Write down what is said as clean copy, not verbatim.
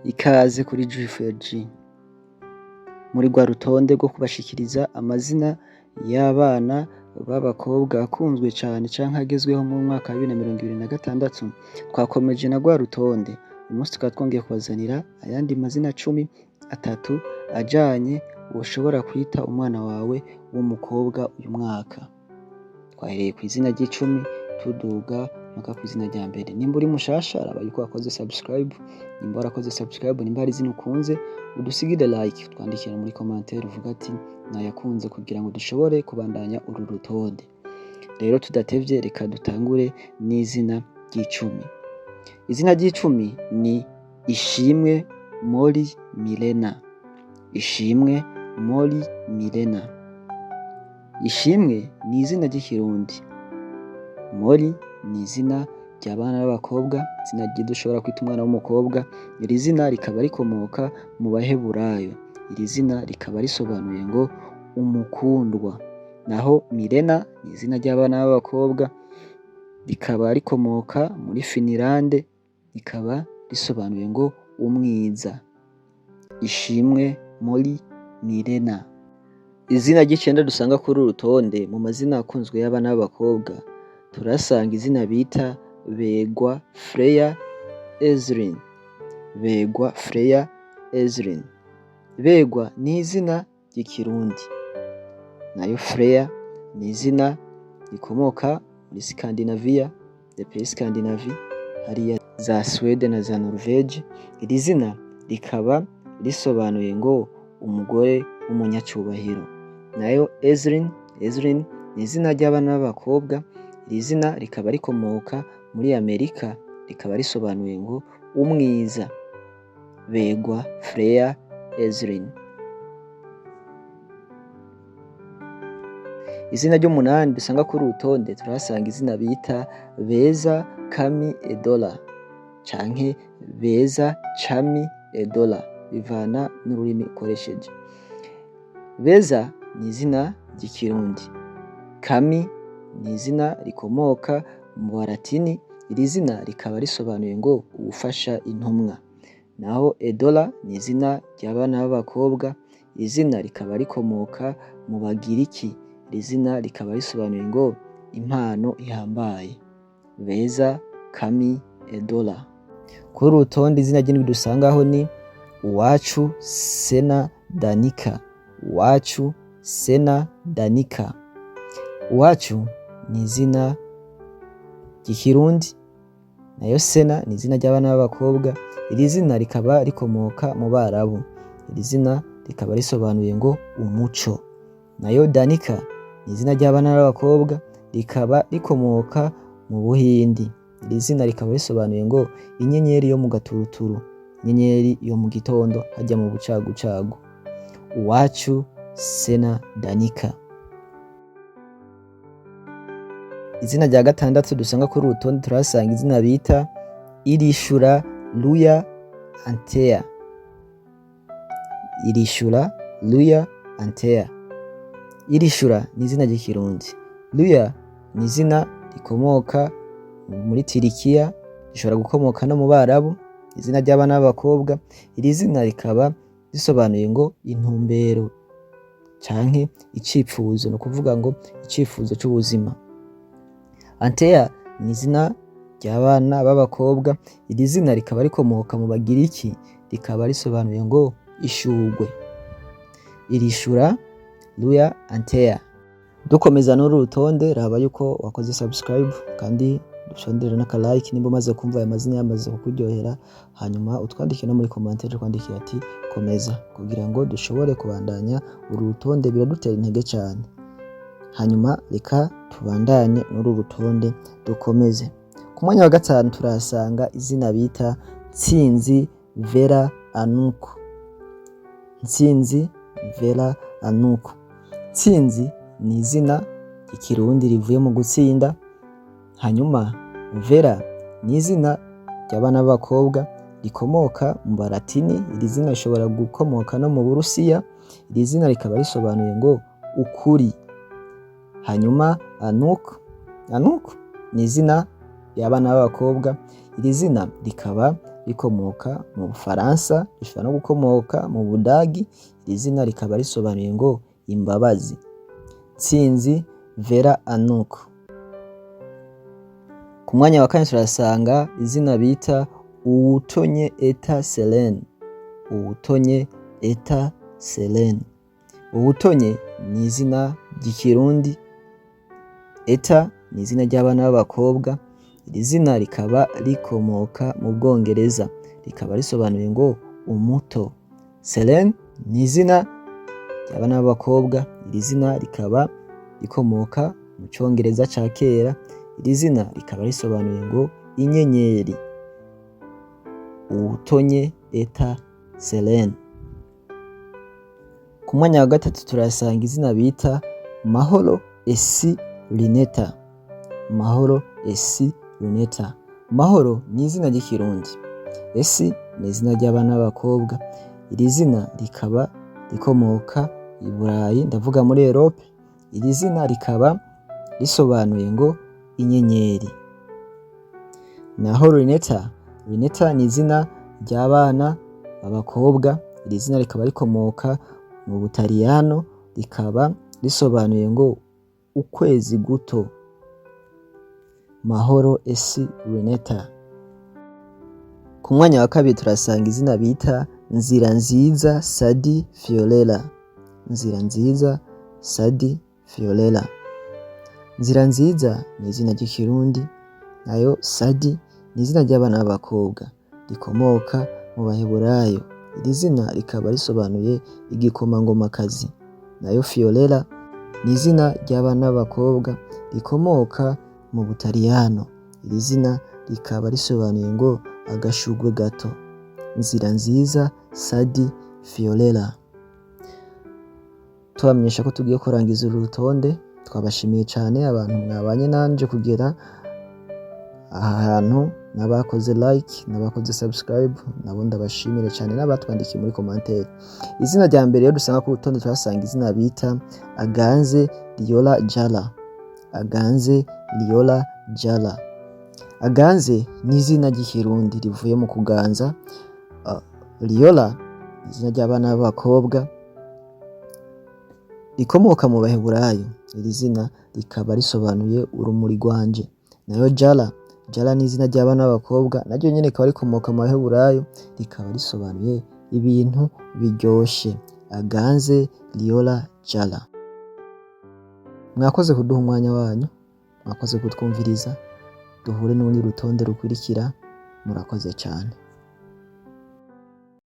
Ikaze kuri G4G muri rwa rutonde rwo kubashikiriza amazina y'abana b'abakobwa akunzwe cane canke agezweho mu mwaka wa 2026. Twakomeje na rwa rutonde. Uyu munsi tukaba twongeye kubazanira ayandi mazina 13 ajanye woshobora kwita umwana wawe w'umukobwa uyu mwaka. Twahereye kw'izina ry'icumi tuduga mpaka kw'izina rya mbere. Nimba uri mushasha, raba yuko wakoze subscribe. Nimba warakoze subscribe, nimba hari izina ukunze, udusigire like, utwandikire muri commentaire uvuga ati nayakunze, kugira ngo dushobore kubandanya uru rutonde. Rero tudatevye, reka dutangure n'izina ry'icumi. Izina ry'icumi ni Ishimwe Mori Milena. Ishimwe Mori Milena. Ishimwe ni izina ry'Ikirundi, Mori ni izina ry'abana b'abakobwa, izina ryiza ushobora kwita umwana w'umukobwa. Iri zina rikaba rikomoka mu Baheburayo. Iri zina rikaba risobanuye ngo umukundwa. Naho Milena ni izina ry'abana b'abakobwa, rikaba rikomoka muri Finilande, rikaba risobanuye ngo umwiza. Ishimwe Mori Milena. Izina ry'icenda dusanga kuri uru rutonde mu mazina akunzwe y'abana b'abakobwa, turahasanga izina bita Begwa Freya Ezrin. Begwa Freya Ezrin. Begwa ni izina ry'Ikirundi, nayo Freya ni izina rikomoka muri Scandinavia, les pays Scandinavie, hariya za Suède na za Norvège. Iri zina rikaba risobanuye ngo umugore w'umunyacubahiro. Nayo Ezrin, Ezrin ni izina ry'abana b'abakobwa. Iri zina rikaba rikomoka muri Amerika, rikaba risobanuye ngo umwiza. Begwa Freya Ezrin. Izina ry'umunani dusanga kuri uru rutonde, turahasanga izina bita Beza Kami Edola canke Beza Chami Edola, bivana n'ururimi ukoresheje. Beza ni izina ry'Ikirundi, Kami ni izina rikomoka mu Balatini. Iri zina rikaba risobanuye ngo uwufasha intumwa. Naho Edola ni izina ry'abana b'abakobwa. Iri zina rikaba rikomoka mu Bagiriki. Iri zina rikaba risobanuye ngo impano ihambaye. Beza Kami Edola. Kuri uru rutonde, izina ry'indwi dusangaho ni Uwacu Sena Danika. Uwacu Sena Danika. Uwacu ni izina ry'Ikirundi, nayo Sena ni izina ry'abana b'abakobwa. Iri zina rikaba rikomoka mu Barabu. Iri zina rikaba risobanuye ngo umuco. Nayo Danika ni izina ry'abana b'abakobwa, rikaba rikomoka mu Buhindi. Iri zina rikaba risobanuye ngo inyenyeri yo mu gaturuturu, inyenyeri yo mu gitondo hajya mu bucagucagu. Uwacu Sena Danika. Izina rya gatandatu dusanga kuri uru rutonde, turahasanga izina bita Irishura Luya Antea. Irishura Luya Antea. Irishura ni izina ry'Ikirundi. Luya ni izina rikomoka muri Tirikiya, rishobora gukomoka no mu Barabu, izina ry'abana b'abakobwa. Iri zina rikaba risobanuye ngo intumbero canke icipfuzo, ni ukuvuga ngo icifuzo c'ubuzima. Antea ni izina ry'abana b'abakobwa. Iri zina rikaba rikomoka mu Bagiriki, rikaba risobanuye ngo ishurwe. Irishura Luya Antea. Dukomeza n'uru rutonde, raba yuko wakoze subscribe kandi dufyondere n'aka like nimba umaze kumva aya mazina yamaze kukuryohera, hanyuma utwandike no muri commentaire, twandikire ati komeza, kugira ngo dushobore kubandanya uru rutonde, biradutera intege cyane. Hanyuma reka tubandanye n'uru rutonde, dukomeze. Ku mwanya wa gatanu turahasanga izina bita Ntsinzi Vera Anuku. Ntsinzi Vera Anuku. Ntsinzi ni izina ry'Ikirundi rivuye mu gutsinda, hanyuma Vera ni izina ry'abana b'abakobwa rikomoka mu Balatini. Iri zina rishobora gukomoka no mu Burusiya. Iri zina rikaba risobanuye ngo ukuri. Hanyuma Anuk, Anuk ni izina ry'abana b'abakobwa. Iri zina rikaba rikomoka mu Bufaransa, rishobora no gukomoka mu Budagi. Iri zina rikaba risobanuye ngo imbabazi. Tsinzi Vera Anuk. Ku mwanya wa kane turasanga izina bita Uwutonye Eta Selene. Uwutonye Eta Selene. Uwutonye ni izina ry'Ikirundi, Eta ni izina ry'abana b'abakobwa. Iri zina rikaba rikomoka mu Bwongereza, rikaba risobanuye ngo umuto. Selene ni izina ry'abana b'abakobwa, iri zina rikaba rikomoka mu Congereza ca kera, iri zina rikaba risobanuye ngo inyenyeri. Uwutonye Eta Selene. Ku mwanya wa gatatu turasanga izina bita Mahoro Esi Rineta. Mahoro Esi Rineta. Mahoro ni izina ry'Ikirundi, Esi ni izina ry'abana b'abakobwa. Iri zina rikaba rikomoka i Burayi, ndavuga muri Europe. Iri zina rikaba risobanuye ngo inyenyeri. Naho Rineta, Rineta ni izina ry'abana b'abakobwa. Iri zina rikaba rikomoka mu Butaliyano, rikaba risobanuye ngo ukwezi guto. Mahoro Esi Rineta. Ku mwanya wa kabiri turasanga izina bita Nzira Nziza Sadi Fiorella. Nzira Nziza Sadi Fiorella. Nzira Nziza ni izina ry'Ikirundi, nayo Sadi ni izina ry'abana b'abakobwa rikomoka mu Baheburayo. Iri zina rikaba risobanuye igikomangomakazi. Nayo Fiorella ni izina ry'abana b'abakobwa rikomoka mu Butaliyano. Iri zina rikaba risobanuye ngo agashurwe gato. Nzira Nziza Sadi Fiorella. Tubamenyesha ko tugiye kurangiza uru rutonde. Twabashimiye cyane abantu mwabanye nanje kugera aha hantu, n'abakoze like n'abakoze subscribe nabo ndabashimire cyane, n'abatwandikiye muri commentaire. Izina rya mbere rero dusanga ku rutonde, tuhasanga izina bita Aganze Liola Jala. Aganze Liola Jala. Aganze ni izina ry'Ikirundi rivuye mu kuganza. Liola ni izina ry'abana b'abakobwa rikomoka mu Baheburayo. Iri zina rikaba risobanuye urumuri rwanje. Nayo Jala, Jala ni izina ry'abana b'abakobwa, naryo nyene rikaba rikomoka mu Baheburayo, rikaba risobanuye ibintu biryoshe. Aganze Liola Jala. Mwakoze kuduha umwanya wanyu, mwakoze kutwumviriza. Duhure n'urundi rutonde rukurikira. Murakoze cyane.